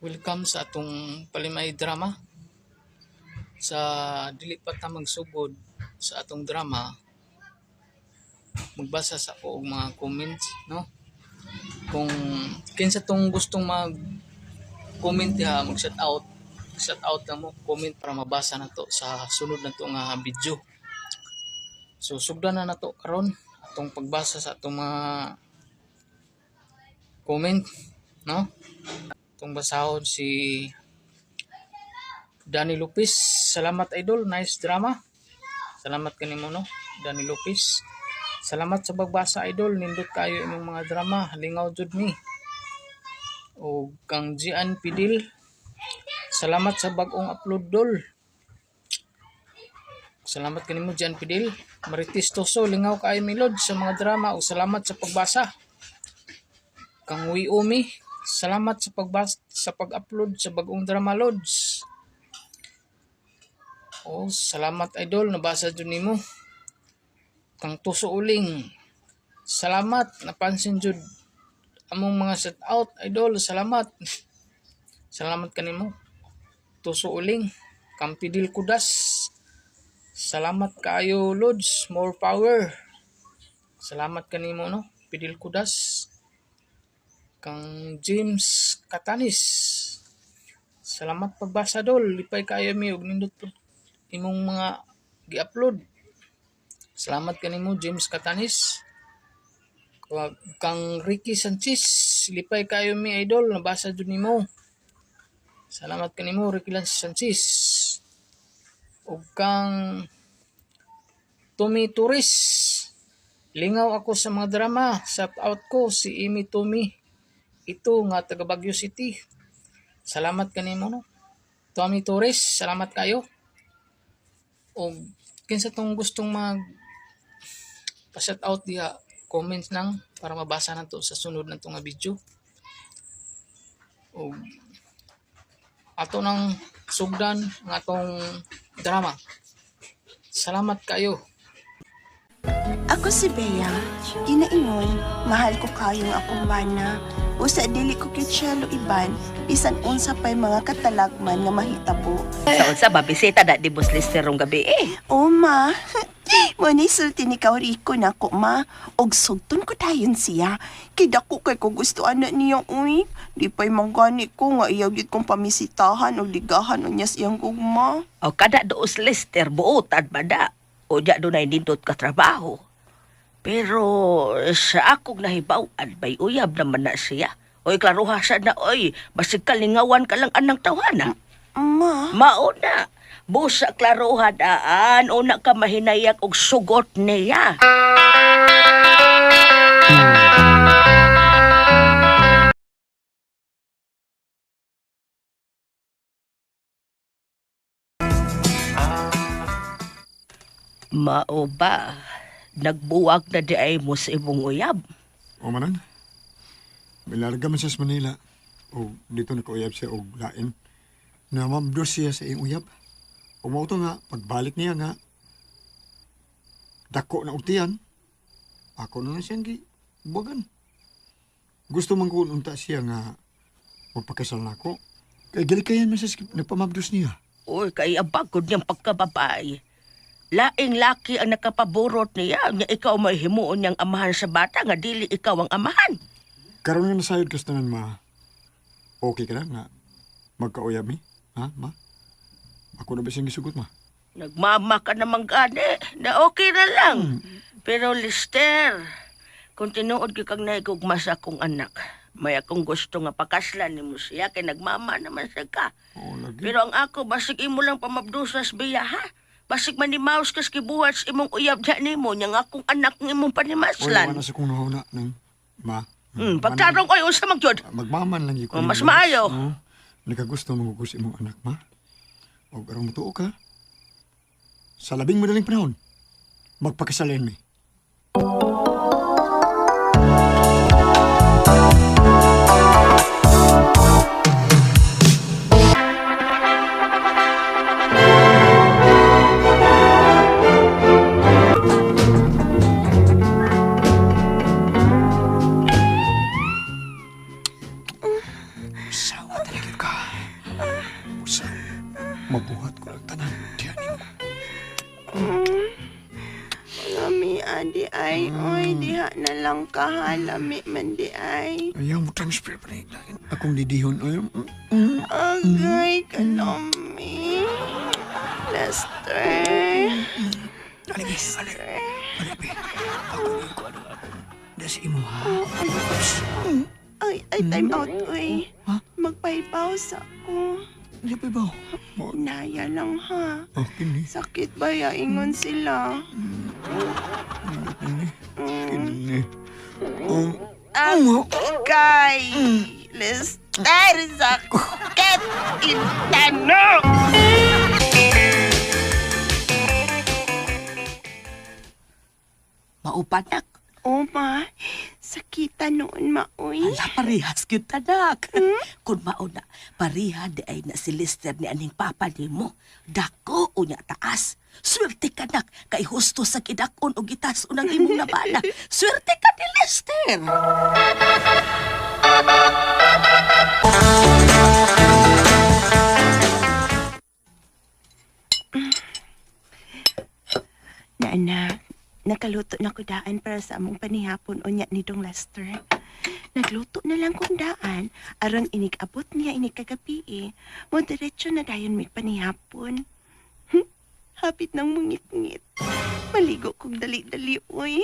Welcome sa atong Palimay drama. Sa dili pa ta magsugod sa atong drama, magbasa sa ako og mga comments, no? Kung kinsa tong gustong mag comment diha, mag shout out, shout out lang mo, comment para mabasa na to sa sunod na to nga video. So sugdan na nato karon atong pagbasa sa atong mga comment, no? Itong basahon si Danny Lopez. Salamat, idol, nice drama. Salamat kanimo, no, Danny Lopez. Salamat sa pagbasa, idol, nindot kayo imong mga drama, lingaw jud mi. O kang Gian Pidil. Salamat sa bag-ong upload, dol. Salamat kanimo, Gian Pidil. Marites Toso, lingaw kaayo mi, lod, sa mga drama o salamat sa pagbasa. Kang Umi, salamat sa pagbas sa pag-upload sa bagong drama, lods. Oh, salamat, idol, nabasa jud nimo. Kang Tuso Uling. Salamat, napansin jud among mga shout out, idol, salamat. Salamat kanimo. Tuso Uling, Kang Pidil Kudas. Salamat kaayo, lods, more power. Salamat kanimo, no, Pidil Kudas. Kang James Katanis. Salamat pagbasa, dol. Lipay kaayo mi og nindot pud imong mga gi-upload. Salamat kanimo, James Katanis. Kang Ricky Sanchez, lipay kaayo mi, idol, nabasa jud nimo. Salamat kanimo, Ricky Sanchez. Ug kang Tommy Torres. Lingaw ako sa mga drama. Shout out ko si Amy Tommy. Ito nga taga Baguio City. Salamat kanimo, no. Tommy Torres, salamat kayo. O kinsa tong gustong mag pa-shout out diha, comments lang para mabasa nato sa sunod nato nga video. O ato nang sugdan ang atong drama. Salamat kayo. Ako si Bea. Ginaingon, mahal ko kayong akong bana. Usa dili ko kitsyelo iban, bisan unsa pa'y mga katalagman nga mahitabo. Sa unsa ba bisita da di Boss Lester rong gabi eh. O ma, mo ni sulti ni Kauriko na ko, ma. Og sugton ko dayon siya. Kay dako kay ko gusto ana niya, uy. Di pa'y manggani ko nga iya gyud kong pamisitahan og ligahan unya siyang gugma. O kada doos Lester buotan ba da? O diya dunay nindot ka trabaho. Pero sa akong nahibaw-an bay uyab naman na siya. Oy, klaruha sa na oy, basig kalingawan ka lang anang tawhana. Ma, Mao na. Busa klaruha daan, una ka mahinayak og sugot niya. Mao ba? Nagbuwag na di ay mo sa imong uyab. O manan. Milarga man siya sa Manila. O dito nakauyab siya og lain. Namamdos siya sa iyong uyab. O mao to nga, pagbalik niya nga, dako na utian, ako na lang siyang gibuwagan. Gusto man ko unta siya nga magpakasal na ako. Kay gilikayan man siya sa nagpamabdos niya. Uy, kay ang bagod niyang pagkababae. Laing laki ang nakapaborot niya, nga ikaw may himuon niyang amahan sa bata, nga dili ikaw ang amahan. Karon nga nasayod kas tanan, ma. Okay ka na nga magkauyab mi? Ha, ma? Ako na ba siyang gisugot, ma? Nagmama ka naman gani, na okay na lang. Pero Lister, kung tinuod gyud kang naigugma sa akong anak, may akong gusto nga pakaslan nimo siya, kay nagmama naman siya ka. Oo, lagi. Pero ang ako, basig imo lang pamabdusas biya, ha? Basig manimaos kas kibuhat sa imong uyab diya nimo, nya nga akong anak ng imong Oy, panimaslan. wala sa kong nahuna ng ma. Pagtarong oy, unsa man gyud? Magmaman lang gyud ko. Oh, mas nimo. maayo. Oo. Nakagusto mangugos imong anak, ma. Og aron motuo ka. Sa labing madaling panahon, magpakasalin mi. Talagyod ka. Usa, mabuhat ko lang tanan. Diyan nimo. Lami adi ay, oy, diha na lang ka ha. Lami man di ay. Ayaw mo transfer pa na akong didihon. Ayaw. Agay, kalami. Lester. Ali, ali. Ali, abi. Ako ni ko ano ako. Das imo ha. Ay, ay, time out, oy. Ha? Magpahipaw sa ako. Di pa ba? Naya lang ha. Oh, kini. Sakit ba ya? Ingon sila. Kini. Kini. Agay! Lester, sakit! Intano! Maupanak. Oma, sakita noon maoy. Ala, parehas gyud tanak. Kung mauna, pareha di ay na si Lester ni aning papa nimo. Dako unya taas. Swerte ka nak, kay husto sa kidakon og gitas unang imong nabana. Swerte ka ni Lester. Naanak, nakaluto na ko daan para sa among panihapon unya ni Dong Lester. Nagluto na lang kong daan, aron inig-abot niya inig kagabi eh. Mo diretso na dayon may panihapon. Hapit ng mungit-ngit. Maligo kong dali-dali, uy.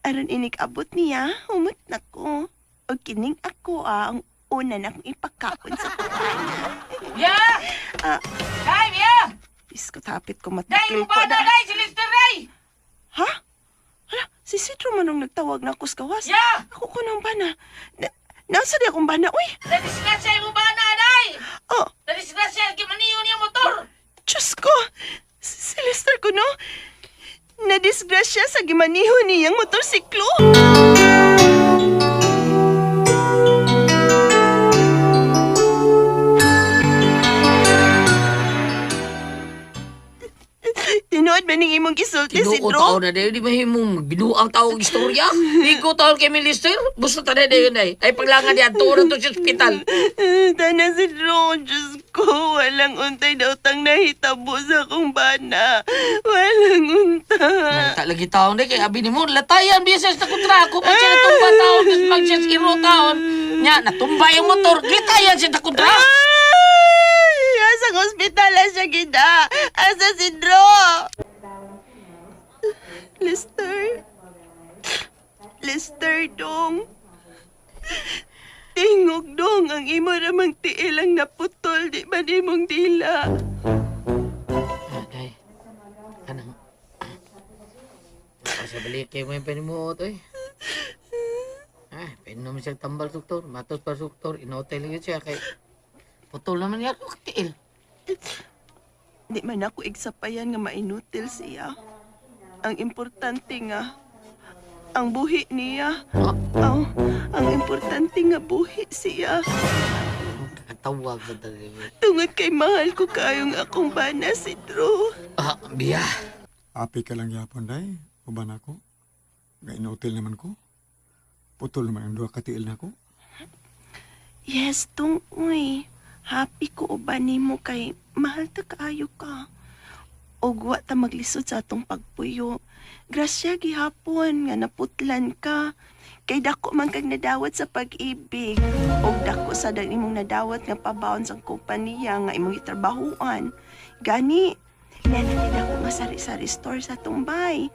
Aron inig-abot niya, humot na ko. O kining ako ah, ang una na akong ipakaon sa kupana. Ya! Ah. Day, ya! Diyos ko, tapit ko Day, matakil ko. mo ba na, day? Si Lester, day! Ha? Hala, si Citro man ang nagtawag na ako sa gawas. Ya! Ako ko nang bana. Na, nasa di akong bana, uy. Nadisgrasya mo ba na, day? Oh, Nadisgrasya, gimaniyo niya motor! Diyos ko! Si Lester ko, no? Nadisgrasya sa gimaniho niyang motorsiklo. Tinuod ba ning imong gisulti si Tinuod Drew? taon na dayon, di mahimong binuang tao ang istorya. Di ko taon kay Minister. Gusto ta na dayon ay. Ay paglangan niya, tuon na to sa ospital. Tana si Drew, Diyos ko, walang untay daw tang nahitabo sa akong bana. Walang unta. Nalita lagi taon na kay abi ni mo, latayan bises na kontra ako. Pag siya natumba taon, tapos pag siya iro taon, nya, natumba yung motor, litayan siya na kontra. Ay! Asang ospital siya gida? Asa si Drew? Lester? Lester dong. Tingog dong ang imo ramang tiil ang naputol di ba nimong dila? Ay, kanang, ako sa balik kay mo yung panimuot, oy. Ah, painom siya tambal, doktor. Matos pa, doktor. Inotay lang yun siya kay putol naman niya ako tiil. Di man ako igsapayan nga mainutil siya. Ang importante nga, ang buhi niya. Oh, Aw, ang importante nga buhi siya. Katawag sa dali. Tungod kay mahal ko kayong akong bana si Drew. Ah, biya. Api ka lang yapon, day. Uban ako. Nga inutil naman ko. Putol naman ang duha ka tiil nako. Yes, tung uy. Happy ko uban nimo kay mahal ta kaayo ka. Og wa ta maglisod sa atong pagpuyo. Grasya gihapon nga naputlan ka. Kay dako man kag nadawat sa pag-ibig. Og dako sa dang imong nadawat nga pabaon sa kompanya nga imong gitrabahuan. Gani, nanatid ako nga sari-sari store sa tumbay.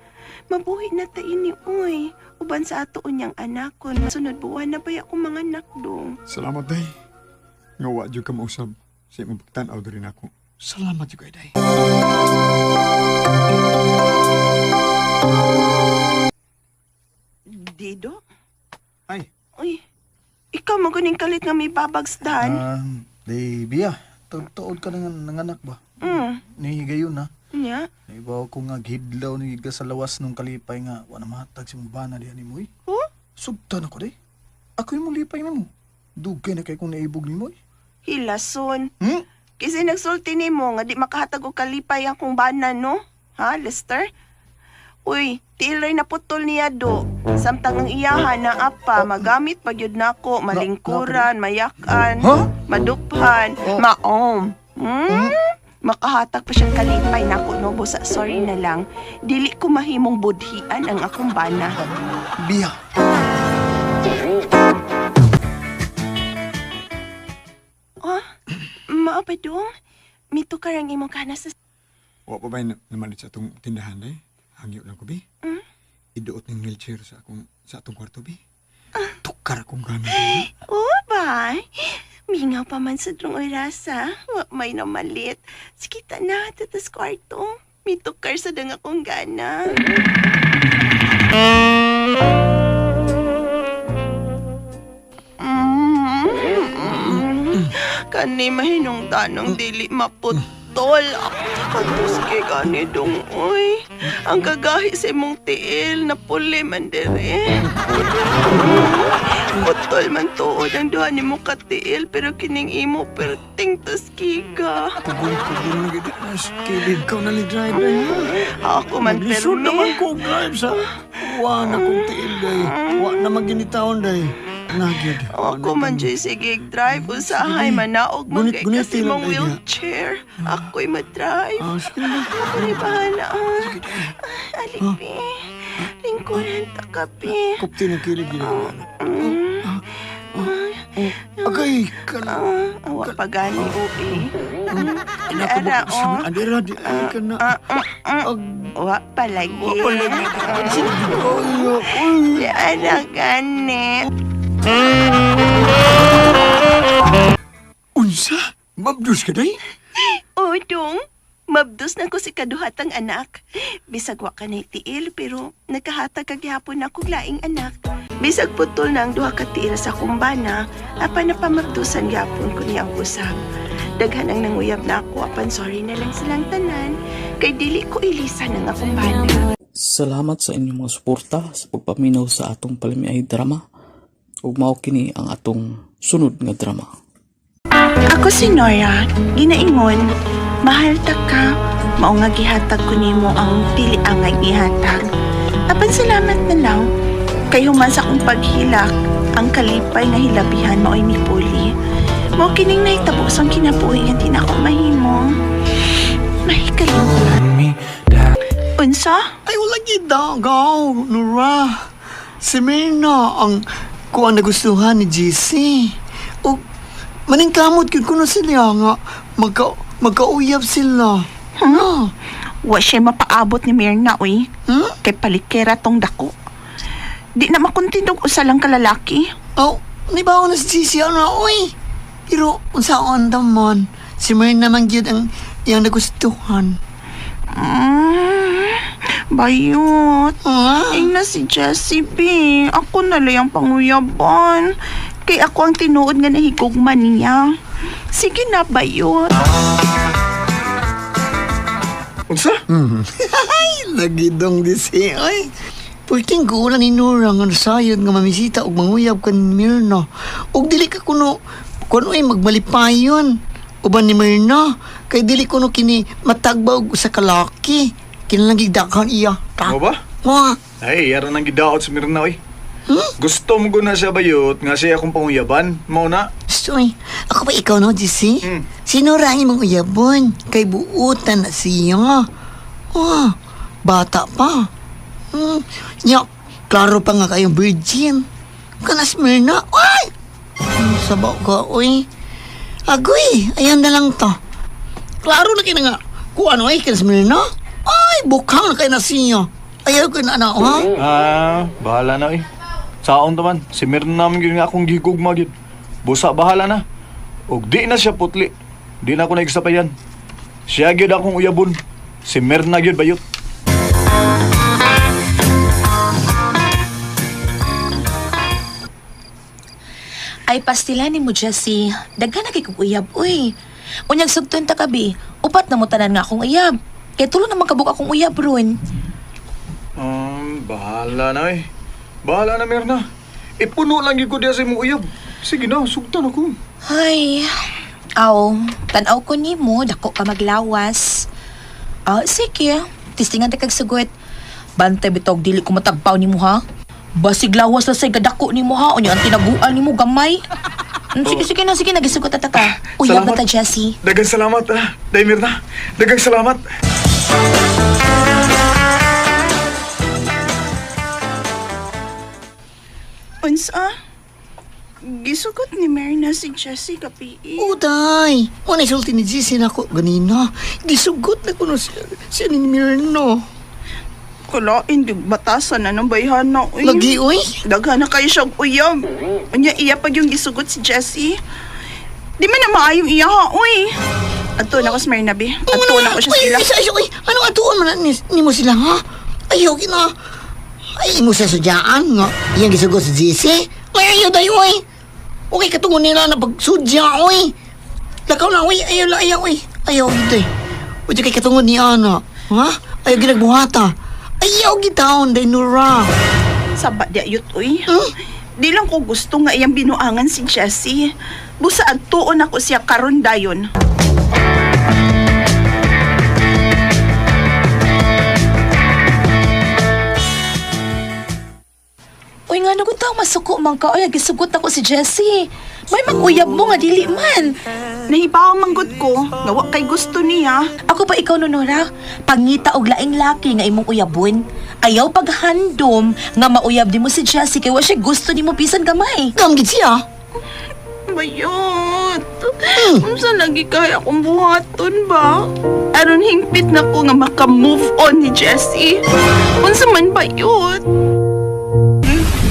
Mabuhi na ta ini, uy. Uban sa ato unyang anak kon sunod buwan na baya akong mga anak dong. Salamat, day. Nga wa jud ka mausab sa imong pagtan-aw diri nako. Salamat jud kay day. Dido? Ay, Uy, ikaw mo guning kalit nga may babagsdan. di biya. Tuod ka na nanganak ba? Nihigayon na. Nya? Naibaw ko nga gidlaw ni ka sa lawas nung kalipay nga wa na mahatag si mong bana diha nimo eh. Huh? Sugtan ako day. Ako yung lipay nimo. Dugay na kay kong naibog nimo eh. Hilason. Hmm? Kasi nagsulti nimo nga di makahatag og kalipay akong bana, no? Ha, Lester? Uy, tilay na putol niya do. Samtang ang iyahan na apa, magamit pa gyud nako, malingkuran, mayakan, Huh? maduphan, maom. Makahatag pa siyang kalipay nako no, busa sorry na lang. Dili ko mahimong budhian ang akong bana. Biya. Oh, mao pa dong? Mito karang imong kana sa. Wa pa ba namalit sa atong tindahan day? Hangyo lang ko bi. Iduot ng wheelchair sa akong sa atong kwarto bi. Tukar akong gamit. Oh, ba? Mingaw pa man sa drong orasa. Wa may namalit. Sige ta na, tatas kwarto. Mitukar sa dang akong gana. Kani mahinungdanong dili maputol. Katus kay gani dong oy. Ang kagahi sa imong tiil na puli man dere. Putol man tuod ang duha nimo katiil pero kining imo perting taskiga. Pugong-pugong na gid. Mas kilid ka na li drive day. Ako man Naglisod permi. naman ko og drive sa wa na kong tiil day. Wa na maginitaon day. Nagyod. Ako man jud sige drive usahay manaog man Gunit- kay gunit kasi lang mong ay niya. wheelchair. Ako'y madrive. Ah, sige na. Ako rin bahala. Alipi. Lingkuran ta kapi. Kupti ng kilid gid. Agay ka na. Ah, awa pa gani ubi. Ara, oh. Adira di ay ka na. Ag Wa pa lagi. wa pa lagi. Ay, uy. Di ara gani. Unsa? Mabdus ka day? Udong, mabdos na ko si kaduhatang anak. Bisag wa ka na tiil, pero nagkahatag ka gihapon na kog laing anak. Bisag putol na ang duha ka tiil sa kumbana, apan napamabdusan gihapon ko niya ang usab. Daghan ang nanguyab na ako, apan sorry na lang silang tanan, kay dili ko ilisan ang akong bana. Salamat sa inyong mga suporta sa pagpaminaw sa atong palamiay drama. Ug mao kini ang atong sunod nga drama. Ako si Nora, ginaingon, mahal ta ka, mao nga gihatag ko nimo ang dili angay gihatag. Apan salamat na lang, kay human sa akong paghilak, ang kalipay nga hilabihan mao'y mipuli. Mao kining nahitabo sang kinabuhi nga di na ako mahimo. Mahikalimot. Unsa? Ay, wala gid gaw, Nora. Si Mirna ang kuan nagustuhan ni GC. O, maningkamot gyud kuno sila nga magkauyab sila. Huh? Wa siya mapaabot ni Mirna, uy. Hmm? Kay palikera tong dako. Di na makontento og usa lang ka lalaki. Oh, nibaw na si GC ano, uy. Pero, unsa on man, si Mirna man gyud ang iyang nagustuhan. Bayot. Ah? Ing na si Jessie B. Ako na lang ang panguyaban. Kay ako ang tinuod nga nahigugma niya. Sige na, bayot. Unsa? Ay, lagi dong di si, ay. Pulting gulan ni Nora nga nasayod nga mamisita og manguyab kan Mirna. Og dili ka kuno kuno ay magmalipayon. Uban ni Mirna kay dili kuno kini matagba og usa ka laki. Kinalang gigdakhan iya. Ta. Mo ba? Wa. Ay, yara nang gidaot sa Mirna oy. Gusto mo guna siya bayot nga siya akong panguyaban. Mao na. Soy, ako ba ikaw no, GC? Hmm. Si Nora ang imong uyabon. Kay buutan na siya. Oh, bata pa. Nya, klaro pa nga kayong virgin. Kanas Mirna, ay! Sabaw ka, uy. Agoy, ayan na lang to. Klaro na kayo na nga. Kung ano ay, kanas Mirna. Ay, bukang na kayo na siya. Ayaw ko na, ano, ha? Ah, bahala na oy. Saon ta man, si Mirna naman gyud nga akong gigugma gyud. Busa bahala na. Og di na siya putli. Di na ako naigsapayan. Siya gyud akong uyabon. Si Mirna gyud bayot. Ay pastila ni mo Jessie. Daghan na kay kog uyab uy. Unyag sugton ta kabi. Upat na mo tanan nga akong uyab. Kay tulo naman kabuk akong uyab ron. Bahala na eh. Bahala na Mirna. Ipuno lang gyud ko diya sa imong uyab. Sige na, sugtan ako. Ay, aw, tan-aw ko nimo, dako ka maglawas. Ah, sige, tistingan ta kag sugot. Bantay bitog dili ko matagpaw nimo ha. Basig lawas na say gadako nimo ha, unya ang tinaguan nimo gamay. Sige sige na sige na gisugot ta ka. Uyab na Salamat. ta Jessie. Dagang salamat, ah. Day Mirna. Dagang salamat. Unsa? Gisugot ni Myrna si Jessie gabi. Uday! Wala sulti ni Jesse na ako ganina. Gisugot na ko no siya, siya ni Mirna. Kalain, di batasan na ng bayhana. Uy. Lagi, uy. Daghan na kayo siyang uyab. Unya, iya pag yung gisugot si Jessie. Di man na maayong iya ha, uy. Ato na ko sa Myrna, be. Ato na ko siya Uy, sila. Ay, ay, uy, anong atuon man na ni mo sila, ha? Ayaw, gina. Ay, mo sa sudyaan nga. Iyang gisugot si Jesse. Ay, ayaw, day, uy. Okay, katungo nila na pagsudya, uy. Lakaw na, uy. Ayaw, la, ayaw, uy. Ayaw, ito, eh. Uy, kay katungod ni Ana. Ha? Ayaw, ginagbuhata. Ayaw, gitaon, day, Nora. Saba di ayot, uy. Hmm? Di lang ko gusto nga iyang binuangan si Jessie. Busa adtuon ako siya karon dayon. Uy nga no taw masuko man ka. Uy gisugot ako si Jessie. May mag-uyab mo nga dili man. Nahibaw manggut ko, nga wa kay gusto niya. Ako pa ikaw no Nora, pangita og laing laki nga imong uyabon. Ayaw paghandom nga mauyab nimo si Jessie kay wa siya gusto nimo bisan gamay. Gamgit siya. Bayot. Unsa lagi kaya akong buhaton ba? Aron hingpit na ko nga maka-move on ni Jessie. Unsa man bayot?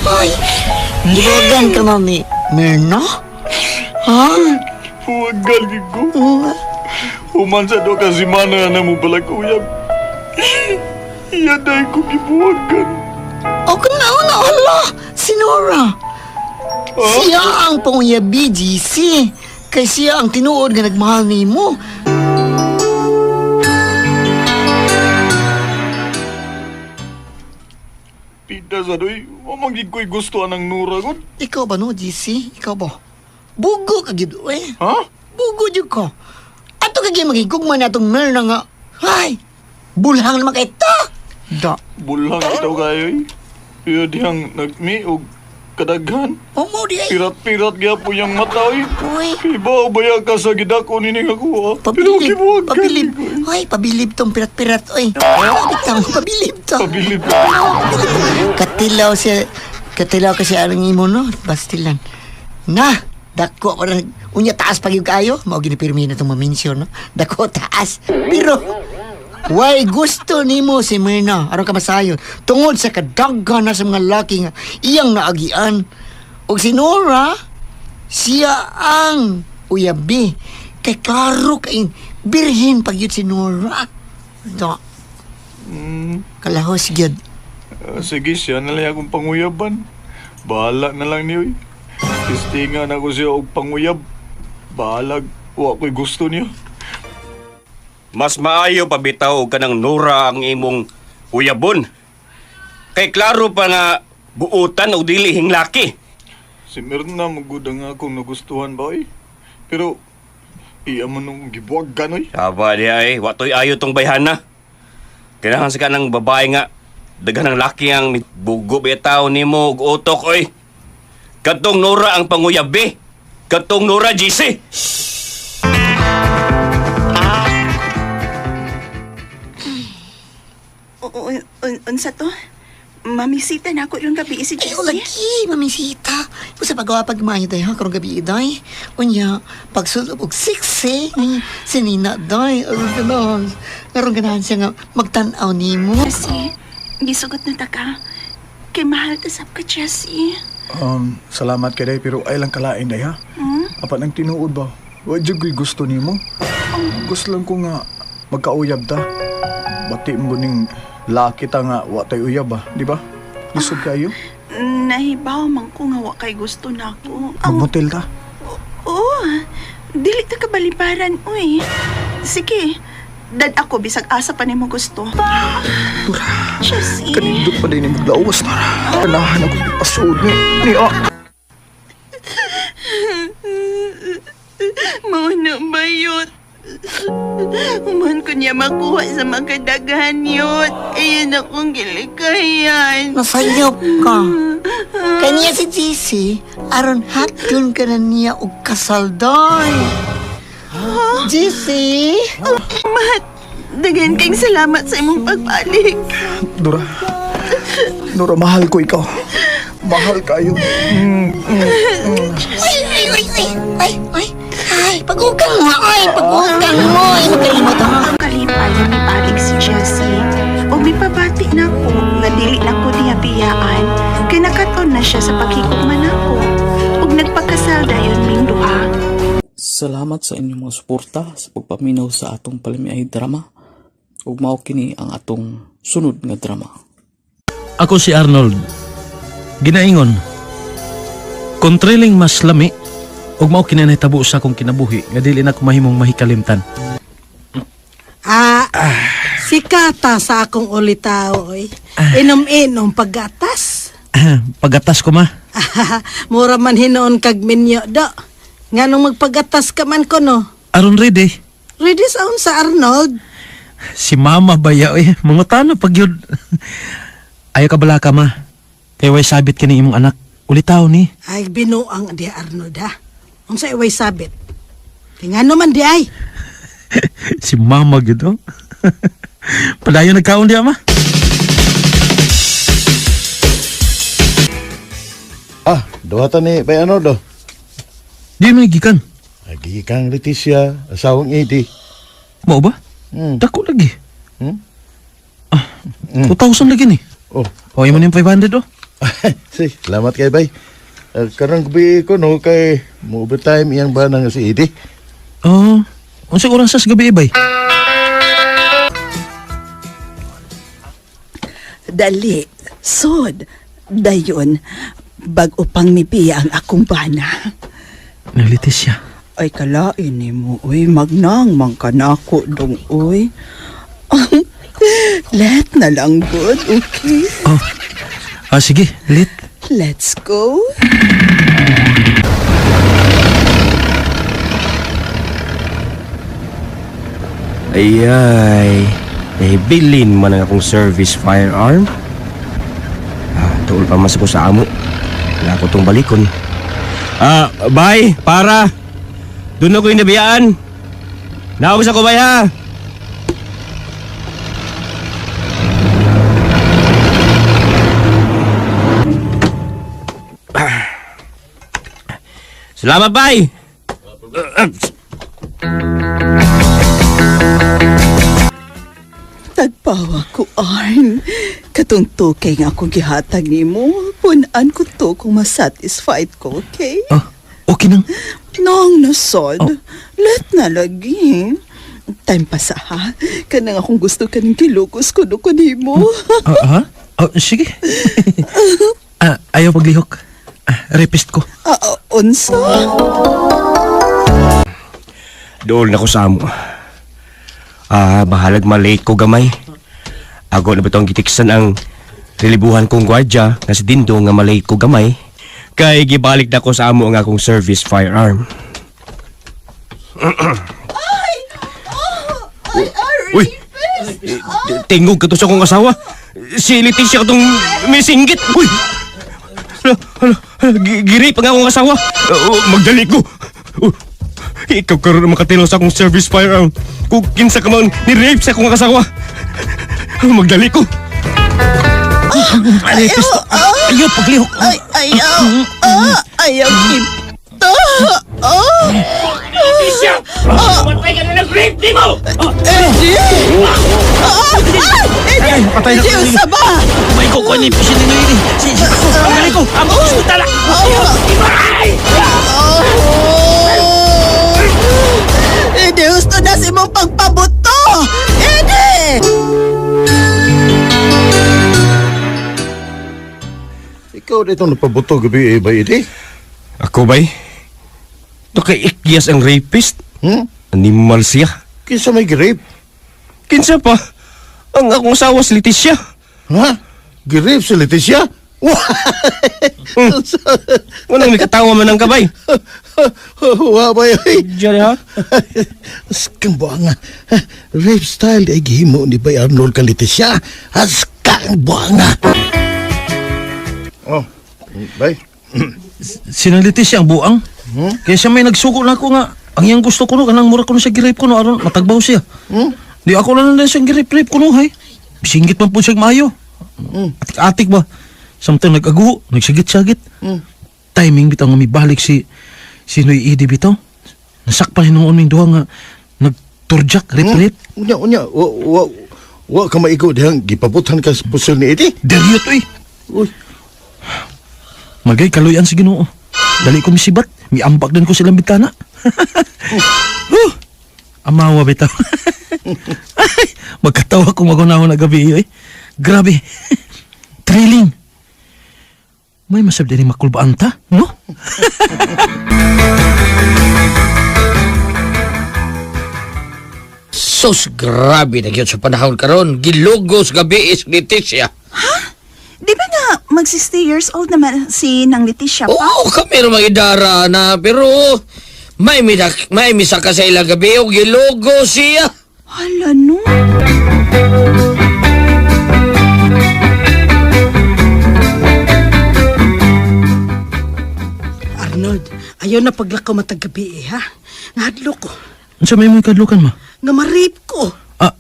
Ay, gibagan ka na ni Mirna? Ha? Huwagal gid ko. Human sa do ka si Mana na mo balag uyab. Iya day ko gibuwagan. O kung nauna, ala, si Nora. Siya ang panguyabi, GC. Kay siya ang tinuod nga nagmahal nimo. Pita sa doy, wa man gid ko'y gusto anang Nora gud. Ikaw ba no, GC? Ikaw ba? Bugo ka gid, eh. Ha? Bugo jud ko. Ato ka gyud magigugma na atong Mirna nga. Ay, bulhang naman kay ta. Da. Bulang itaw kayo eh. Iya dihang nagmi og kadaghan. O mo di ay. Pirat-pirat gyapon yang mata oy. Uy. Iba baya ka sa gidako nini nga kuha. Pero Pabilib, gibuwagan. pabilib. ko, eh. Ay, pabilib tong pirat-pirat, oy. Pabilib pabilib to. Pabilib. Katilaw siya, katilaw kasi ang imo no, bastilan. Na, dako ko na, unya taas pag yung kayo, mao ginipirmi na itong maminsyon, no? Dako taas. Pero, why gusto nimo si Myrna, aron ka masayon, tungod sa kadaghan na sa mga laki nga iyang naagian. Og si Nora, siya ang uyabi. Kay klaro kay birhin pag yun si Nora. Da, kalahos gyud. Ah, sige, siya na lang akong panguyaban. Bahala na lang niyo. Eh. Tistingan ako siya og panguyab. Bahalag, wa ko'y gusto niya. Mas maayo pabitaw og kanang Nora ang imong uyabon. Kay klaro pa nga buutan og dili hinglaki. Si Mirna magud ang akong nagustuhan ba eh. Pero, iya man nung gibuwag ganoy. Aba di ay, wa toy ayo tong bayhana. Kailangan sa kanang babae nga daghan ng laki ang bugo bitaw nimo og utok oy. Katong Nora ang panguyabi. Katong Nora GC. Unsa to? Mamisita na ako ilang gabi si Ay, Jessie. lagi, mamisita. Kung sa pagawa pagmayo day, ha, karong gabi day. Unya, pagsulog og siksi, ni si Nina day. Aron ganahan. Aron ganahan siya nga magtan-aw nimo. Jessie, gisugot na ta ka. Kay mahal ta sab ka, Jessie. Salamat kay day, pero ay lang kalain day ha. Apan ang tinuod ba? Wa jud ko'y gusto nimo. Gusto lang ko nga magkauyab ta. Bati mo ning laki ta nga wa tay uyab ba, di ba? Lisod kayo. Nahibaw man ko nga wa kay gusto na ako. Ang Magmotel ta. Oo, dili ta kabalibaran, uy. Sige, dad ako bisag asa pa nimo gusto. Jessie. Kanindot pa din yung maglawas na. Kanahan ako ipasuod ni. Ni ah. Mao na bayot. Human ko niya makuha sa makadaghan yun. Ayan akong gilikayan. Nasayop ka. Kaniya si JC, aron hatyon ka na niya og kasaldoy. JC? Matt, daghan kayong salamat sa imong pagbalik. Dora. Dora, mahal ko ikaw. Mahal kayo. Ay, ay, ay, ay, ay, ay, ay, pag-ukang mo, ay, pag-ukang mo, ay, magkalimot ha. Ang kalipay na mibalik si Jessie. O mipabati na ko nga dili na ko niya biyaan. Kay nakaton na siya sa paghigugma nako. Ug nagpakasal dayon ming duha. Salamat sa inyong mga suporta sa pagpaminaw sa atong palamiay drama. Ug mao kini ang atong sunod nga drama. Ako si Arnold. Ginaingon. Kontriling mas lami ug mao kini nahitabo sa akong kinabuhi nga dili na ko mahimong mahikalimtan. Ah, sikata sa akong ulitaw, oy. Inom-inom paggatas. Pagatas ko ma. Mura man hinoon kag minyo do. Nganong magpagatas ka man ko no? Aron ready. Ready sa unsa Arnold? Si mama ba ya oy? Mangutana pag yun. Ayaw ka bala ka ma. Kay way sabit kini imong anak. Ulitaw ni. Ay binuang di Arnold ha. Unsa iway sabit? Kay ngano man di ay? Si mama gyud oh. Padayon nagkaon diya ma. Ah, duha ta ni Bay Arnoldo. Di man gikan. Gikan Leticia, asawang Eddie. Mao ba? Hmm. Dako lagi. Hmm? Ah, 2,000 lagi ni. Oh. Oh, imo ning 500 oh. Si, salamat kay Bay. Karong gabi ko no kay mo overtime iyang ba nga si Eddie. Oh, unsay oras sa gabi bay? Dali, sod, dayon, bag-o pang mibiya ang akong bana. Nang Leticia. Ay, kalain ni mo, uy, magnang man ka nako dong, uy. Let na lang good, okay? Oh. Ah, sige, lit. Let's go. Ayay, nahibilin man ang akong service firearm. Ah, tuol pa man sa ko sa amo. Wala ko tong balikon. Ah, bye, para. Doon ako yung nabiyaan. Naog sa kubay ha. Ah. Salamat, bye. Tagpawa ko, Arn. Katong tukay nga akong gihatag nimo. Punan ko to kung masatisfied ko, okay? Oh, okay nang. Nang nasod. Oh. Let na lagi. Time pa sa ha. Kanang akong gusto kaning kilukos ko no ko nimo. Ah, ha? Oh, sige. Ah, ayaw paglihok. Ah, rapist ko. Ah, ah, unsa? Dool na ko sa amo. Ah, bahalag malate ko gamay. Ako na ba itong gitiksan ang relibuhan kong gwardya nga si Dindo nga malate ko gamay. Kay gibalik na ko sa amo ang akong service firearm. Uy! Tingog ka to sa akong asawa. Si Leticia ka tong may singgit. Uy! Hala, hala, hala, giri pa nga akong asawa. Oh, magdali ko. Oh, ikaw karon ang makatilo sa akong service firearm. Kung kinsa ka man ni-rape sa akong asawa. Magdali ko. Rapist. Ayaw paglihok. Ay, ayaw. Ah, ayaw kita. Ah. Leticia! Matay ka na ng rape di mo! Eddie! Ah, ah, Ay, patay na. Eddie, unsa ba? May kukuha ni pusin ninyo ini. Si, si, magdali ko. Amo ko ospital. Ay! Eddie, gusto na si mong pagpabuto! Eddie! Ikaw dito napabuto gabi eh, Bay Eddie. Ako bay? Ito kay Ikyas ang rapist? Hmm? Animal siya. Kinsa may grape? Kinsa pa? Ang akong asawa si Leticia. Ha? Grape si Leticia? Walang may katawa man ang kabay. Wa ba yun? Diyan ha? Askang buanga. Rape style ay gihimo ni Bay Arnold kang Leticia. Askang buanga. Oh, bay. Sinang Leticia ang buang. Kaya siya may nagsugo na ako nga. Ang iyang gusto ko no, kanang mura ko no siya girape ko no, aron matagbaw siya. Di ako na lang din siyang girape-rape ko no, hay. Singgit man po siya maayo. Atik-atik ba? Samtang nag-aguho, nagsigit-sagit. Timing bitaw nga mibalik si si Noy Idi bitaw. Nasakpan hinuon ming duha nga nagturjak, rape-rape. Unya, unya. Wa, wa, wa ka maigo dihang gipabuthan ka sa pusil ni Eddie. Deryo to eh. Uy. Magay kaluyan sa Ginoo. Dali ko misibat, miambak din ko silang bitana. Huh! Amawa bitaw. Ay, magkatawa ko magunahon na gabi eh. Grabe. Thrilling. May masab din makulbaan ta, no? Sus, grabe na gyud sa panahon karon. Gilugos gabi is Leticia. Di ba nga mag 60 years old naman si Nang Leticia pa? Oo, kami ra mga idara na pero may midak, may misa ka sa ilang gabi o gilugos siya. Hala no. Arnold, ayaw na paglakaw matag gabi eh, ha? Nahadlok ko. Unsa may imong kadlukan ma? Nga ma-rape ko. Ah.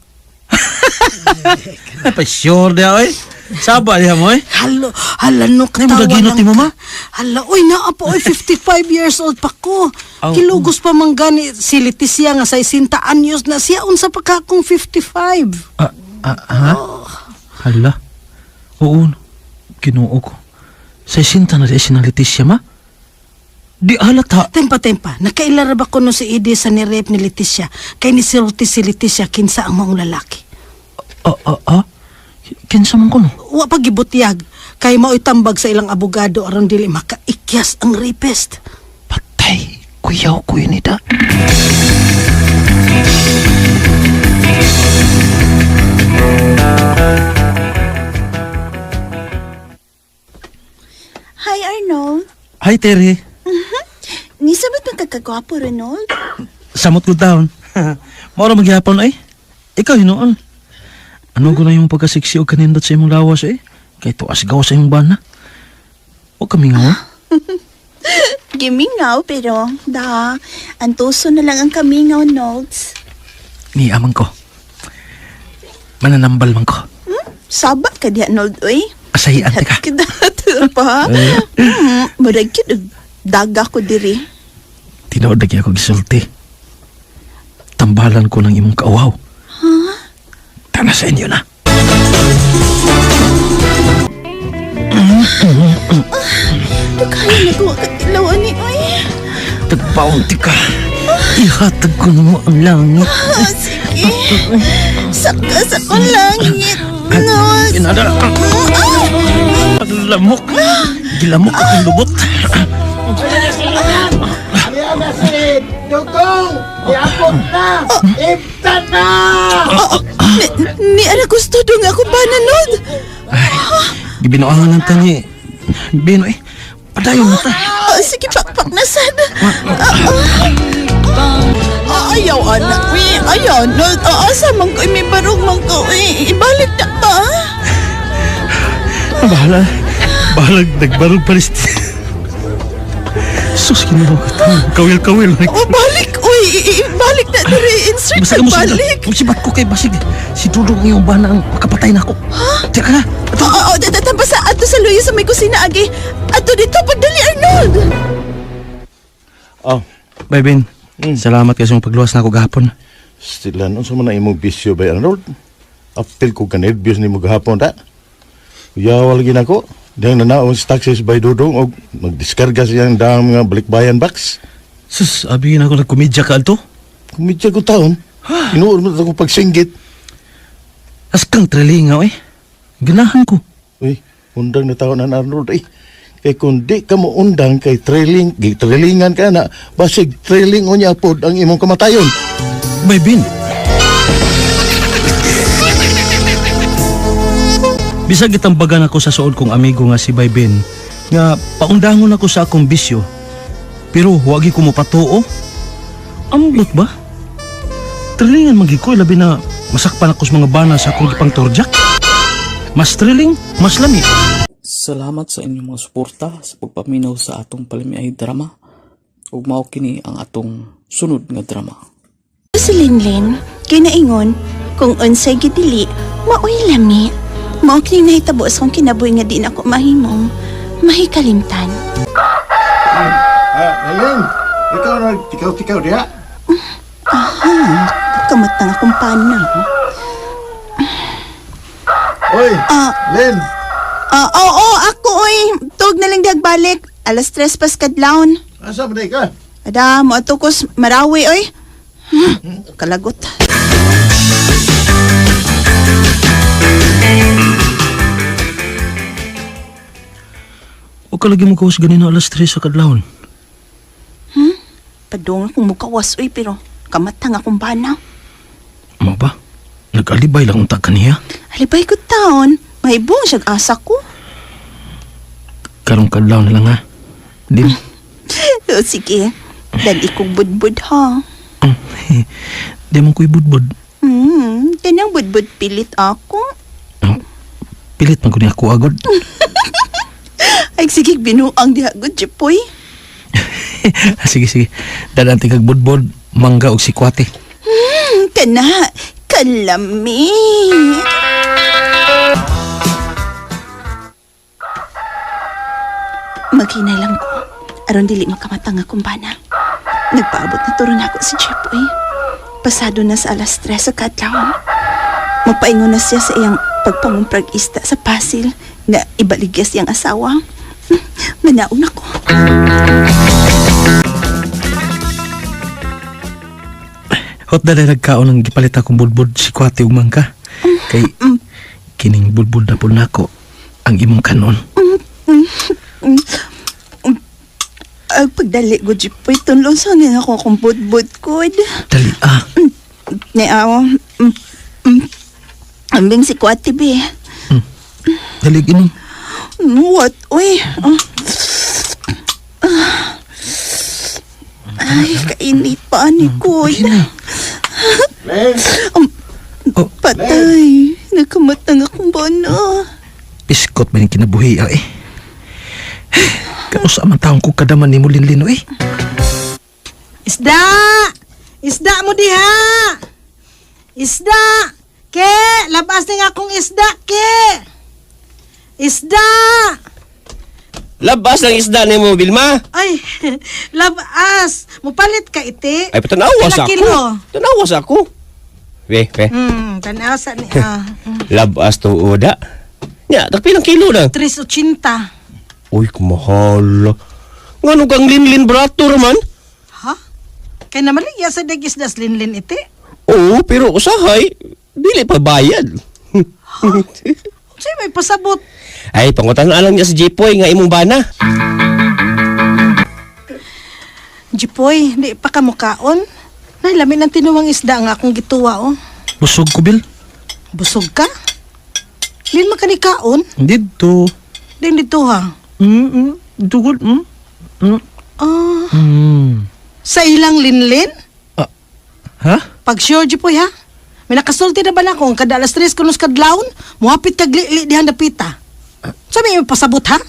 Pa sure dia oy. Saba diha mo eh. Halo, hala no, Ay, katawa mura ginot lang ni mama. ka. Hala, uy, naa po, uy, 55 years old pa ko. Aw. Kilugos pa man gani si Leticia nga 60 anyos na siya, unsa pa ka akong 55. Ah, ah, ha? Hala. Oo, no. Ginoo ko. Sa sinta na si ng Leticia, ma? Di halata. Tempa, tempa, nakaila ra ba ko no si Ede sa nirep ni Leticia? Kay ni sulti si Leticia kinsa ang maong lalaki. Ah, ah, ah? Kinsa man ko, no? Wa pa gibutyag kay mao'y tambag sa ilang abogado aron dili makaikyas ang rapist. Patay. Kuyaw ko yun, ida. Hi, Arnold. Hi, Terry. Nisabot man kagkagwapo, Arnold. Samot ko taon. Maura magyapon, ay. Ikaw, hinuon. Ano ko na yung pagkasiksi o kanindot sa imong lawas, eh? Kay tuas gaw sa imong bana. O kami nga, oh. Gimingaw, pero da, antuso na lang ang kamingaw, Nolds. Ni amang ko. Mananambal man ko. Saba ka diha, Nold, uy. Asahian ka. Kidato pa. Murag gyud og daga ko diri. Tinuod lagi ako gisulti. Tambalan ko ng imong kauaw. Huh? Tana sa inyo na. Dugay na ko katilaw ani, uy. Tagpaunti ka. Ihatag ko na mo ang langit. Ah, sige. Saka sa ko langit, Nolds. Inada. Ah! Lamok. Gilamok akong lubot. Ni, ni ara gusto dong ako ba na, Nold? Ay, gibinoangan lang tani. Bino eh. Padayon na ta. Ah, sige, pakpak na sana. Ah, ah. Ah, ayaw, anak. Uy, ayaw, Nold. Ah, asa man ko, may barog man ko. Uy, ibalik na ba? Bahala. Bahala, nagbarog pa rin. Sus, kinuha ko ito. Kawil-kawil. Oh, balik. Uy, balik na diri. Insert Basta na mo balik. Musibat ko kay basig. Si Dudong iyong bana ang makapatay na ako. Teka na. Oo, oh, oh, oh, sa ato sa luyo sa may kusina agi. Ato dito pagdali Arnold. Oh, Bye, Ben. Salamat kayo sa imong pagluwas na ako gahapon. Stilan, unsa man na imong bisyo bay Arnold? Apil ko ka nervyos nimo gahapon ta. Uyaw lagi nako. Dihang nanaon sa taxis bay Dudong og magdiskarga siyang daang mga balikbayan box. Sus, abi na ako nagkomedya ka alto. Kumidya ko taon. Inuod mo ako pagsinggit. As kang trilingaw eh. Ganahan ko. Uy, undang na taon ang Arnold eh. Kay kung di ka mo undang kay trailing, trailingan ka na, basig trailing unya pod ang imong kamatayon. Bye, Ben. Bisag gitambagan ako sa suod kong amigo nga si Bay Ben, nga paundangon ako sa akong bisyo. Pero wagi ko mopatuo. Ambot ba? Thrillingan man gyud ko labi na masakpan ako sa mga bana sa akong gipang torjak. Mas thrilling, mas lami. Salamat sa inyong mga suporta sa pagpaminaw sa atong palamiay drama. Ug mao kini ang atong sunod nga drama. Si Linlin, kinaingon, kung unsay gidili, maoy lami. Mao kini nahitabo sa akong kinabuhi nga di na ako mahimong mahikalimtan. Ah, Helen, ikaw na tikaw-tikaw diha. Aha, kamatang akong pana. Oy, Ah. Len. Ah, oo, ako oy. Tug na lang dagbalik. 3:00 pas kadlawon. Asa ba ka? Ada, mo ato kos Marawi oy. Kalagot. O ka lagi mo kawas ganina 3:00 sa kadlawon. Padung akong mukawas oy pero kamatang akong bana. Mo ba? Nag-alibay lang unta kaniya. Alibay ko taon. Mahibong siyag asa ko. Karong kadlaw na lang ha. Din. O, sige. Dali kong budbud ha. Di man ko'y budbud. Kanang budbud pilit ako. Pilit man ko ni ako agod. Ay, sige, binuang diha gud, Jepoy. Sige, sige. Dadan tigag budbud, mangga og sikwate. Kana, kalami. Maghinay lang ko. Aron dili makamatang akong bana. Nagpaabot na turo na ako si Jepoy. Pasado na sa 3:00 sa kadlawon. Mapaingon na siya sa iyang pagpangumprag ista sa Pasil nga ibaligya siyang asawa. Manaon ako. Hot na nagkaon ang gipalit akong budbud sikwate ug mangga. Kay kining budbud na po nako ang imong kanon. Ay, pagdali ko, Jepoy, tunlong sa niya ako akong budbud ko. Dali ah. Ni awo. Ambing si Kwati be. Dali inom. What? Uy. Ah. Ah. Ay, kainit pa ni Kuya. Len. Oh. Patay. Nakamatang akong bana. Biskot ba yung kinabuhi ah, eh. Kausa man taong ko kadaman ni mo linlino eh. Isda! Isda mo diha! Isda! Ke! Labas ni nga akong isda, ke! Isda! Labas lang isda nimo, Vilma. Ay, labas! Mupalit ka iti. Ay, tanawa sa Pila ako. kilo? Tanawa sa ako. We, we. Tanaw sa ni. Ah. Labas to oda. Nya, tagpilang kilo na. 3.80. Uy, kumahal. Ngano kang linlin brato raman? Ha? Kay namaligya sa dag isda sa linlin iti. Oo, pero usahay, dili pa bayad. Unsay may pasabot? Ay, pangutan lang niya si Jipoy nga imong bana. Jipoy, di pa ka mukaon. Nay, lami ng tinuwang isda nga akong gituwa, oh. Busog ko, Bill. Busog ka? Lin man ka ni kaon? Dito. Din dito ha. Dugod. Ah, Mm. sa ilang linlin? Ha? Pag sure, Jipoy, ha? May nakasulti na ba na akong kada 3:00 kunos kadlawon, muhapit kag li dihan dapita. Sa may imong ipasabot, ha?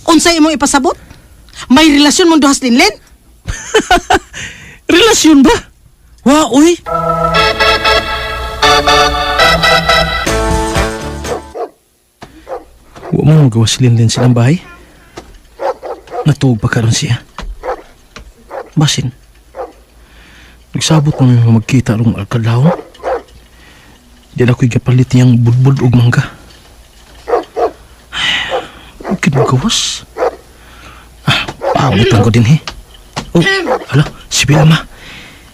Unsay imong ipasabot? May relasyon mong duhas linlin? Relasyon ba? Wa, uy. Wa mo magawa si Linlin silang bahay. Natuog pa karon siya. Basin. Nagsabot mo nga magkita rong alkadlaw. Di na ako'y kapalit niyang budbud og mangga. Ay, kinagawas. Ah, pabutan ko din he. Oh, hala, si Vilma.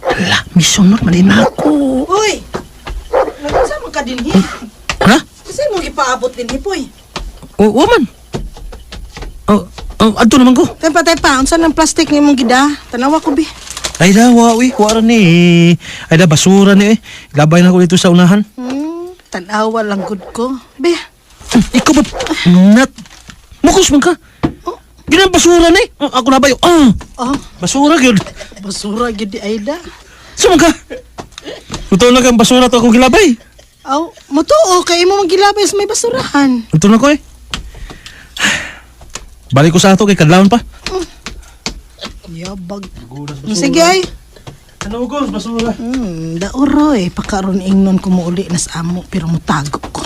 Hala, misunod man din ako. Uy! Nagsa man ka dinhi? Ha? Kasi mo gipaabot dinhi, poy. O, oh, man. Oh, oh, adto naman ko. Tepa, tepa, unsa nang plastic ni imong gida? Tanawa ko bi. Ay da, wa, uy, wara ni. Ay da, basura ni eh. Labay na ko dito sa unahan. Tanawa lang gud ko. Be. Ikaw ba? Nat. Mukos man ka. Ginang basura ni. Ako na ba yun? Ah, Oh, basura gyud. basura gyud di Aida. Saan man ka? Totoo na kang basura to akong gilabay. Aw, matuo kay imo manggilabay sa may basurahan. Ito na ko eh. Balik ko sa ato kay kadlawon pa. Yabag. Sige ay. Ano ko? Basura. Dauro eh. Pakaroon ingnon ko muuli na sa amo pero mutago ko.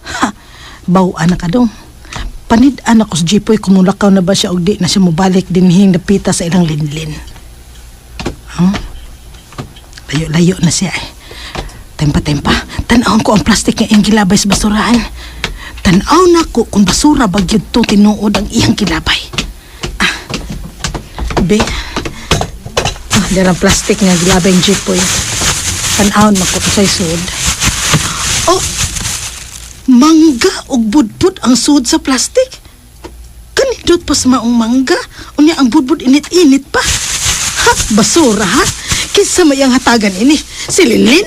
Ha, bawa na ka dong. Panid anak ko sa Jipoy kumulakaw na ba siya og di na siya mubalik dinhing napita sa ilang linlin. Huh? Layo-layo na siya eh. Tempa-tempa, tan-awon ko ang plastik nga iyang gilabay sa basurahan. Tan-aw na ko kung basura ba gyud to tinuod ang iyang gilabay. Ah, be, ah, darang plastic nga gilabay ang Jipoy. Tan-awon man ko sa sud. Oh, mangga ug budbud ang sud sa plastic. Kanindot pa sa maong mangga. Unya ang budbud init-init pa. Ha, basura ha. Kinsa may ang hatagan ini? Si Linlin?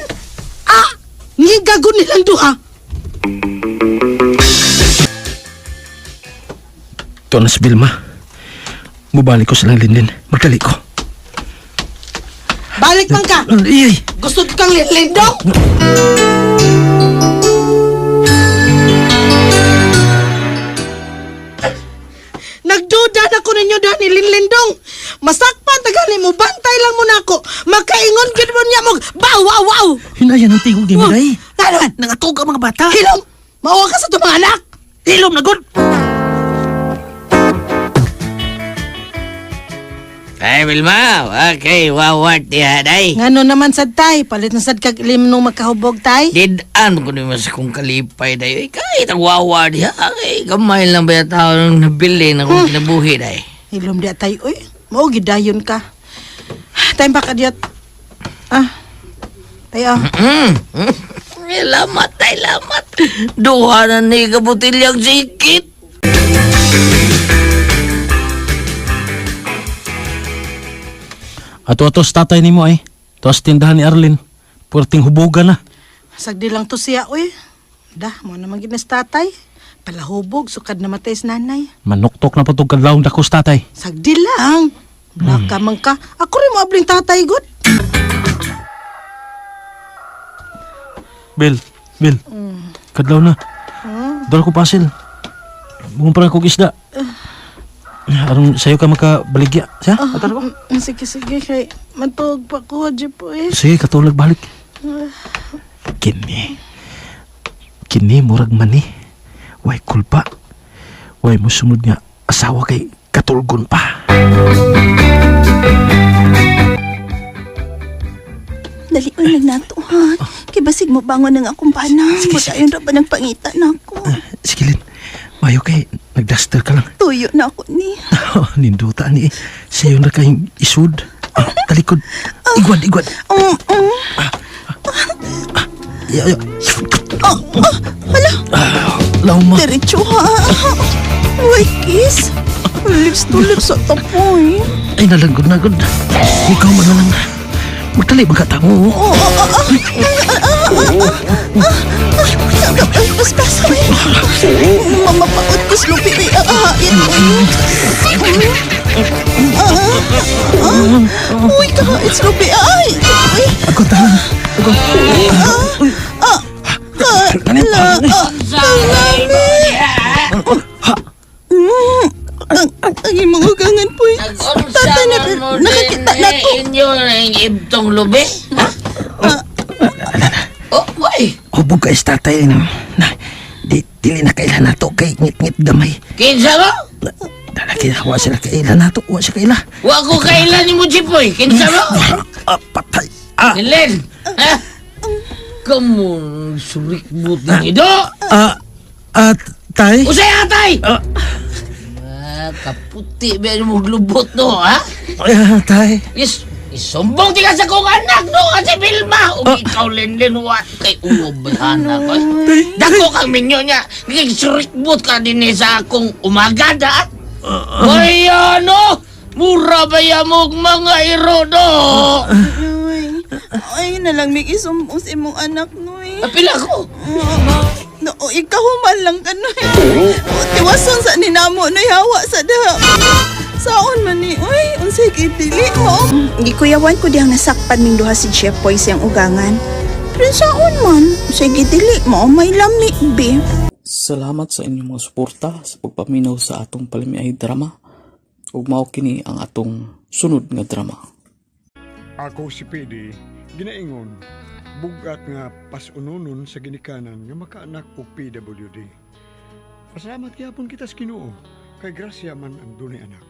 Ah, ngigago nilang duha. Ito na si Vilma. Mubalik ko sa linlin. Magdali ko. Balik man ka. Iyay! Gusto kang Linlin dong? Nagduda na ko ninyo doon ni Linlindong. Masakpan tagali mo, bantay lang mo nako. Makaingon gid mo niya mo. Bow wow wow. Hinayan ang tingog ni Miray. Ano man? Nangatog ang mga bata. Hilom! Mawa ka sa itong mga anak! Hilom na god! Ay, Vilma, okay, wawat diha, day. Ngano naman sad tay, palit na sad kag ilim nung makahubog tay. Didaan ko naman sa kong kalipay, day. Ay, kahit ang wawa diha, ay, gamay lang ba yung tao nang nabili na kong kinabuhi, day. Hilom di tay, uy. Mao gidayon ka. Time pa kadyot. Ah. Tayo. Ay, lamat, ay, lamat. Duha na ni kabutilyang sikit. Ato ato sa tatay nimo ay. Tuas tindahan ni Arlene. Puwerteng hubugan na. Sagdi lang to siya, uy. Dah, mo naman gid na sa tatay. Palahubog, sukad namatay sa nanay. Manuktok na patog kadlawng dako sa tatay. Sagdi lang. Blaka man ka. Ako rin mo abling tatay, god. Bill, Bill. Kadlaw na. Dala ko pasil. Bungon pa kog isda. Aron sayo ka makabaligya. Siya? Ato na ba? Sige, sige. Kay matuog pa ko, Jipoy. Sige, katulog balik. Kini. Kini murag mani. Way kulpa. Way musunod nga asawa kay katulgon pa. Dalion lang nato ha. Kay basig mo bangon ang akong bana. Madayon ra ba ng pangita nako. Sige, Lin. Mayo kay nagduster ka lang. Tuyo na ako ni. Ninduta ni. Sayo na kayong isud. Ah, talikod. Igwad, igwad. Ya, ya. Oh, oh, hala, Lauma. diretso ha. Uy, kiss. Lips to lips sa tapoy. Ay, nalanggod na gud. Ikaw man na lang. Magtali ba ka tamo? Oh, oh, oh, oh. Paspas ko eh. Mamapaot ko slupi ay ahain ko. Uy, kahait slupi ay. Uy, Ako tahan. Ako. ah, la, ah, ang lami. Ang imong ugangan po. Tatay, nakakita na ko. Inyo na yung ibtong lubi, ha? Oh, way. Hubog ka tatay. Na, na, di, dili na kailan nato kay ngit-ngit gamay. Kinsa mo? Dalaki na, wa sila kaila nato. Wa sila kaila. Wa ko kailan ni mo, Jipoy. Kinsa mo? Ah, patay. Ah, Linlin, ha? Kamu surikbut ng ido. ah, ah, tay. Usay atay! Ah, kaputi ba yung maglubot no, ha? Ah, tay. Is, isumbong ti ka sa kong anak no, kasi Vilma. Ug ikaw, Linlin, wa kay uobahan ako. Dako kang minyo niya. Surikbot ka din eh sa akong umagad, ha? Baya, no? Mura ba ya mo mga iro, no? Uy, ay na lang may isumbong sa imong anak, Noy. Apila ko. Ah. No, ikaw man lang ka noy. Tiwason sa ninamo noy hawa sa da. Saon man ni, uy, unsay gidili mo. Gikuyawan ko diyang nasakpan ning duha si Jepoy siyang ugangan. Pero saon man, unsay gidili mo, may lami be. Salamat sa inyong mga suporta sa pagpaminaw sa atong palamiay drama. Ug mao kini ang atong sunod nga drama. Ako si PD, ginaingon, bugat nga pasunonon sa ginikanan nga makaanak og PWD. Pasalamat gyapon kita sa Ginoo, kay grasya man ang dunay anak.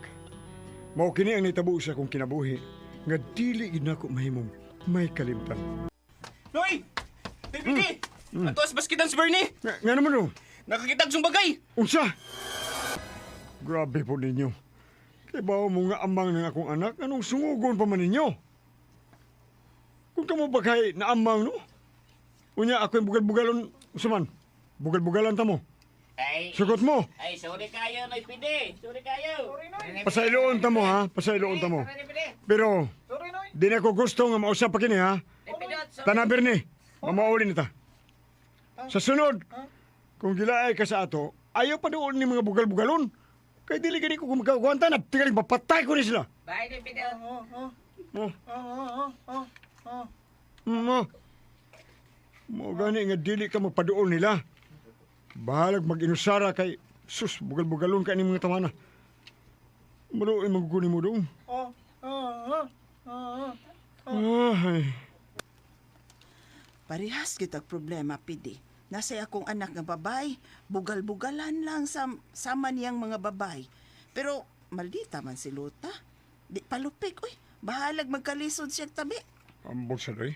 Mao kini ang nitabo sa akong kinabuhi nga dili gid nako mahimong may kalimtan. Noy! PPD! Ato as baskitan si Bernie! Nga naman no? Nakakitag siyang bagay! Unsa? Grabe po ninyo. Kay bawo mo nga amang ng akong anak, anong sungugon pa man ninyo? Kung kamo ba kay naamang no? Unya ako yung bugal-bugalon, usaman, bugal-bugalan ta mo. Ay, Sugot mo. Ay, sorry kayo, Noy Pide. Sorry kayo. Pasayloon ta mo ha, pasayloon ta mo. Pero, di na ko gusto nga mausap pa kini ha. Tana Bernie, mamauli na ta. Sa sunod, kung gilaay ka sa ato, ayaw pa doon ni mga bugal-bugalon. Kay dili gani ko kung magkakuanta na, tingaling papatay ko ni sila. Bye, Noy Pide. Oh. Mo. Mo gani nga dili ka magpaduol nila. Bahalag mag-inusara kay sus bugal-bugalon ka ni mga tamana. Maluoy maguguni mo dong. Ay. Parehas kitag problema, pidi. Nasa akong anak nga babay, bugal-bugalan lang sa sama niyang mga babay. Pero maldita man si Luta. Di palupik, uy. Bahalag magkalisod siya tabi. Ambot sa doy.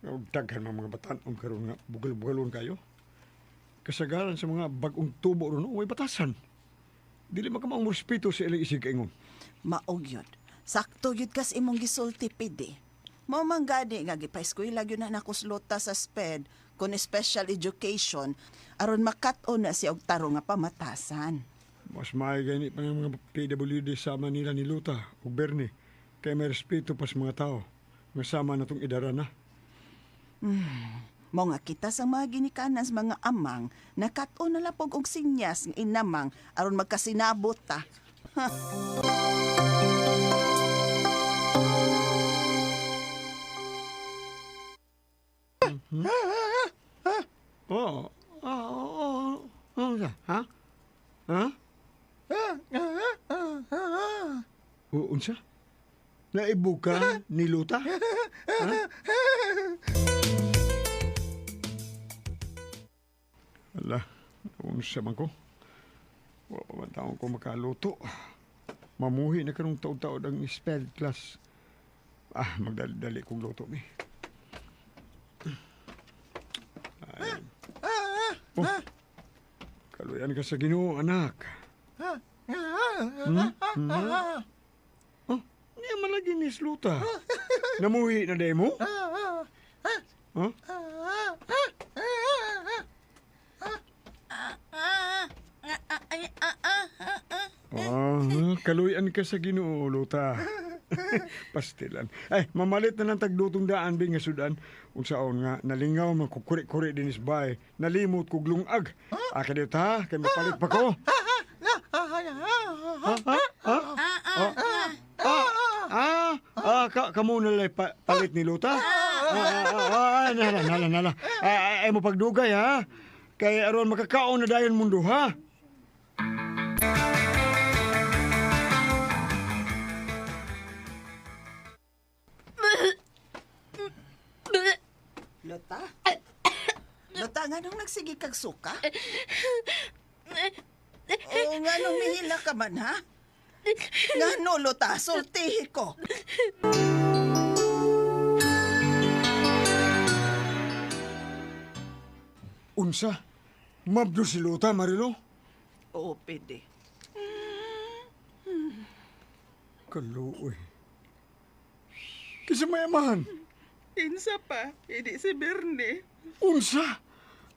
Og daghan mga mga batan-on karon nga bugal-bugalon kayo. Kasagaran sa mga bag-ong tubo ron, way batasan. Dili man ka maong respeto sa ilang isig kaingon. Maog yun. Sakto yun kas imong gisulti, pidi. Mao man gani nga gipaeskwela gyud na nako Luta sa SPED kun special education aron makat-on na siya og tarong nga pamatasan. Mas maay gani pa ng mga PWD sa Manila ni Luta ug Bernie kay may respeto pa sa mga tao nga sama na tong idara na. Mao nga kita sa mga ginikanan sa mga amang nakat-on na lapog og sinyas nga inamang aron magkasinabot ta. Oo. Oo. Oo. Ha? Ha? O, unsa? Naibo ka ni Luta? Ha? Ala, unsa man ko? Wa pa man taon ko makaluto. Mamuhi na karong taon-taon ang spell class. Ah, magdali-dali kong luto mi. Ay. Oh. Kaluyan ka sa Ginoo, anak. Hmm? Hmm? Oh, niya man lagi ni Sluta. Namuhi na demo? Huh? Ah, kaluyan ka sa Ginoo, Luta. Pastilan. Ay, mamalit na lang tagdutong daan bi nga sudan. Unsaon nga nalingaw man kukuri-kuri dinis bay. Nalimot kog lungag. Aka dito ha, kay mapalit pa ko. Ha? Ha? Ha? Ah, ah, ah, ka, kamo na lang pa, palit ni Luta? Ah, ah, ah, ah, nala, nala, nala. Ah, ah, ay mo pagdugay ha. Kay aron makakaon na dayon mundo ha. Lota? Lota, nganong nagsige kag suka? O nganong mihila ka man, ha? Ngano, Lota? Sultihi ko. Unsa? Mabdo si Luta, Marilo? Oo, pwede. Kaluoy. Kisa may amahan. Insa pa, hindi si Bernie. Unsa?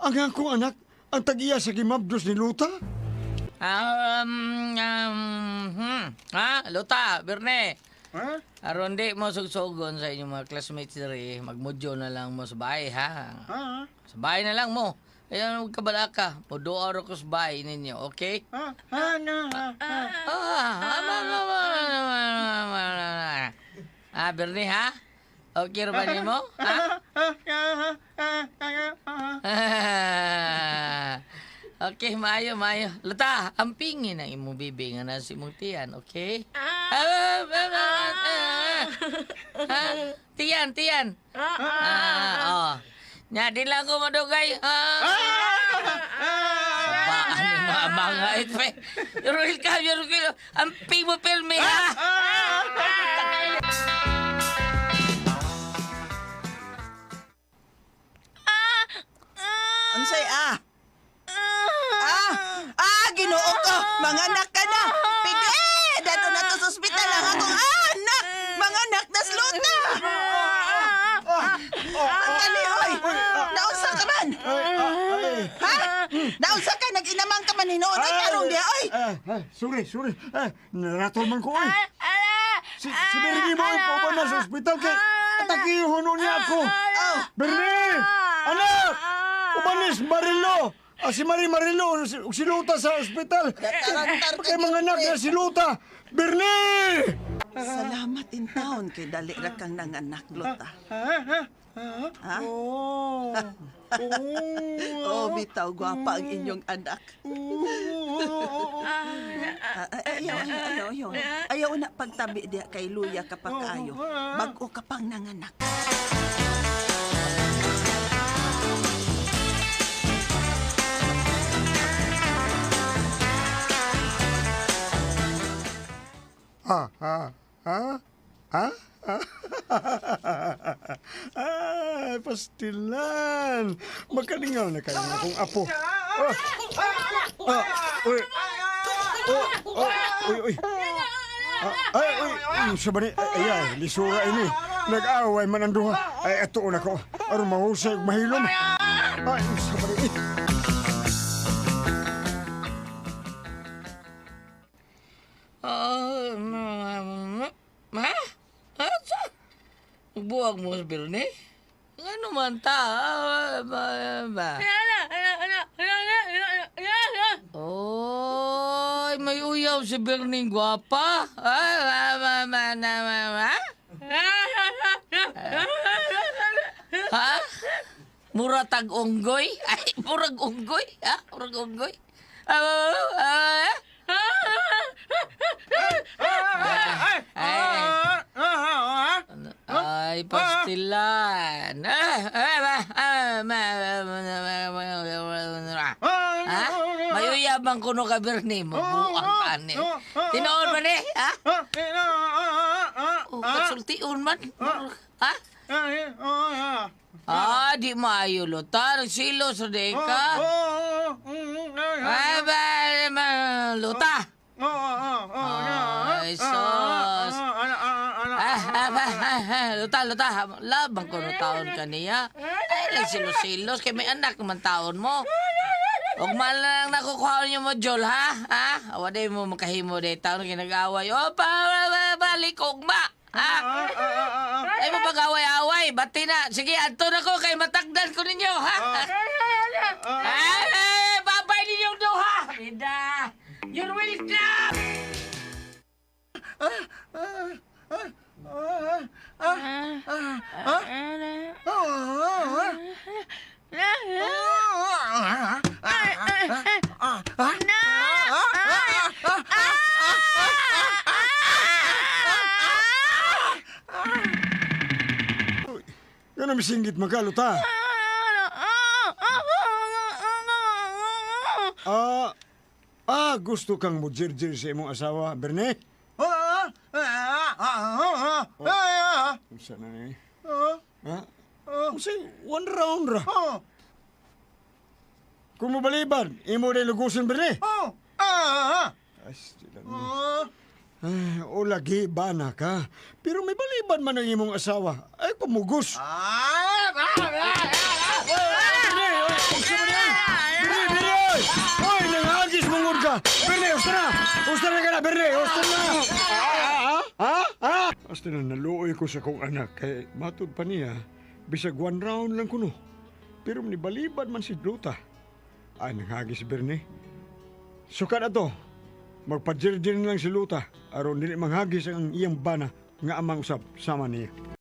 Ang akong anak, ang tag-iya sa gimabdos ni Luta? Ha? Luta, Berne. Ha? Aron di mo sugsugon sa inyong mga classmates diri, magmudyo na lang mo sa bahay, ha? Ha? Sa bahay na lang mo. Ayan, huwag ka balaka. Muduar ko sa bahay ninyo, okay? Ah, ah, Bernie, ha? Okay ra ba nimo? Ha? Okay, maayo, maayo. Lata, ampingin ang imong bibi nga nasa imong tiyan, okay? Ah, ah, ah, ah, ah. Tiyan, tiyan. Ah, oh. Nya, di lang ko madugay. Ah. Sabaan ni mga mga ito. You're welcome, you're welcome. Amping mo, filmi, ha? Unsay ah? Ah! Ah, Ginoo ko! Manganak ka na! Pige! Dato na to sa ospital ang akong anak! Manganak na sluta! Ang dali, oy! Naunsa ka man? Ha? Naunsa ka? Nag-inamang ka man hinuon? Oy, tarong diha, oy! Sorry, sorry. Naratol man ko, oy. Si Bernie mo, pauban na sa ospital kay atakihon niya ako. Oh. Bernie! Anak! Ubanis, Marilo! Ah, si Marie Marilo, si Luta sa ospital. Natarantar ka Kay mga anak pre. na si Luta. Bernie! Salamat in town kay dali ra kang nanganak, Lota. Ha? Oh. Oh, bitaw, gwapa ang inyong anak. Ah, ayaw, ayaw, ayaw, ayaw. Ayaw na pagtabi diha kay Luya kapag kaayo. Bag-o ka pang nanganak. Ah, ah, ah, ah, ah. Ay, pastilan. Magkalingaw na kayo ng akong apo. Ah, ah, uy. Oh, oh, uy, uy. Ah, ay, uy, sa bani, ay, ay, lisura ini. Nag-away man ang duha. Ay, ato na ko. Aron mahusay ug mahilom. Ay, sa bani. Ah, ma, ma, ma? Asa? Buwag mo sa Bernie? Ano man ta? Ah, ba, ba? Oy, may uyaw si Bernie gwapa. Ah, ma, ma, ma, na, ma, ma? Ha? Mura tag unggoy? Ay, murag unggoy? Ha? Murag unggoy? Ah, ah, ah, ay, ay, pastilan. Ah, ah, ah, ah, ma, ma, ma, ma, ma, ma, ha? Mayuyabang kuno ka, Bernie. Mabuang ka ni. Tinoon man eh, ha? Oh, kasultion man. Ha? Ah, di maayo, Lota. Nagsilo sa deka. Ay, ba, ma, Lota. Ay, sus. Ah, ah, ah, ah, ah, Lota, Lota. Labang kuno taon ka niya. Ay, nagsilos-silos. Kay may anak man taon mo. Huwag man lang nakukuha niyo mo, Jol, ha? Ha? Awa day mo makahimo day taon kinag-away. O, pa, pa, balik, ugma. Ha? Ay mo pag-away-away. Bati na. Sige, adto na ko kay matagdan ko ninyo, ha? Ay, ay, babay ninyong duha. Bida. You're welcome! Ganun misinggit magkaluta. Ah, ah, gusto kang mujirjir sa imong asawa, Berne? Oh, unsa na ni? Ha? Unsa one round ra? Kung mabaliban, imo rin lugusin, Berne. Ay, sila ni. Ay, o lagi, bana ka. Pero may baliban man ang imong asawa. Ay, pamugos. Berne, oy, unsa man ni? Berne, Berne, oy! Oy, nangagis mong ka! Berne, usta na! Usta na ka na, Berne! Usta na! Ha? Ha? Usta na, naluoy ko sa kong anak. Kay matod pa niya, bisag one round lang kuno. Pero nibaliban man si Luta. Ay, nanghagi si Bernie. Suka na to. Magpajirjir na lang si Luta aron dili manghagis ang iyang bana nga amang usab sama niya.